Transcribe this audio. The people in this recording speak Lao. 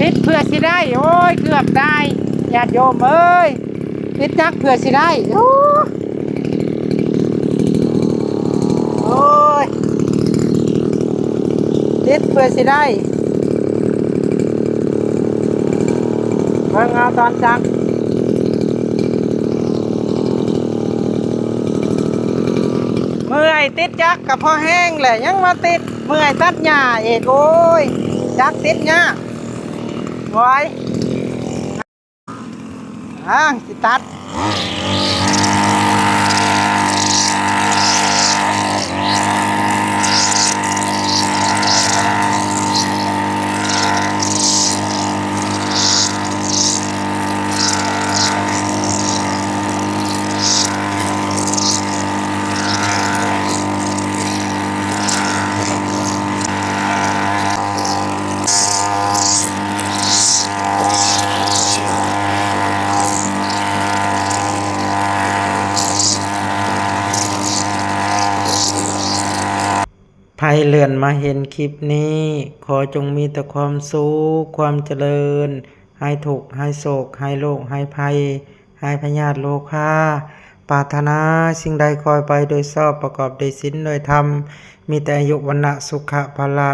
ຕິດເພື່ອຊິໄດ້ ໂອ້ຍ ເກືອບຕາຍ ຍາດໂຍມເອີຍ ຕິດຈັກເພື່ອຊິໄດ້ ໂອ້ ໂອ້ຍ ຕິດເພື່ອຊິໄດ້ ເບິ່ງເອົາຕອນຈັກ ເມື່ອຍ ຕິດຈັກກໍພໍແຮງແຫຼະ ຍັງມາຕິດ ເມື່ອຍຕັດຫຍ້າອີກ ໂອ້ຍ ຈັກຕິດຍາກ ໂອ້ຍ ອ້າ ຊິຕັດ. ໃຜເລື່ອນມາເຫັນຄລິບນີ້ ຂໍຈົ່ງມີແຕ່ຄວາມສຸກ ຄວາມຈະເລີນ ຫາຍທຸກ ຫາຍໂສກ ຫາຍໂລກ ຫາຍໄພ ຫາຍພະຍາດໂລຄາ ປາດຖະໜາສິ່ງໃດຂໍໃຫ້ໄປໂດຍຊອບ ປະກອບດ້ວຍສິນດ້ວຍທຳ ມີແຕ່ອາຍຸ ວັນນະ ສຸຂະ ພະລະ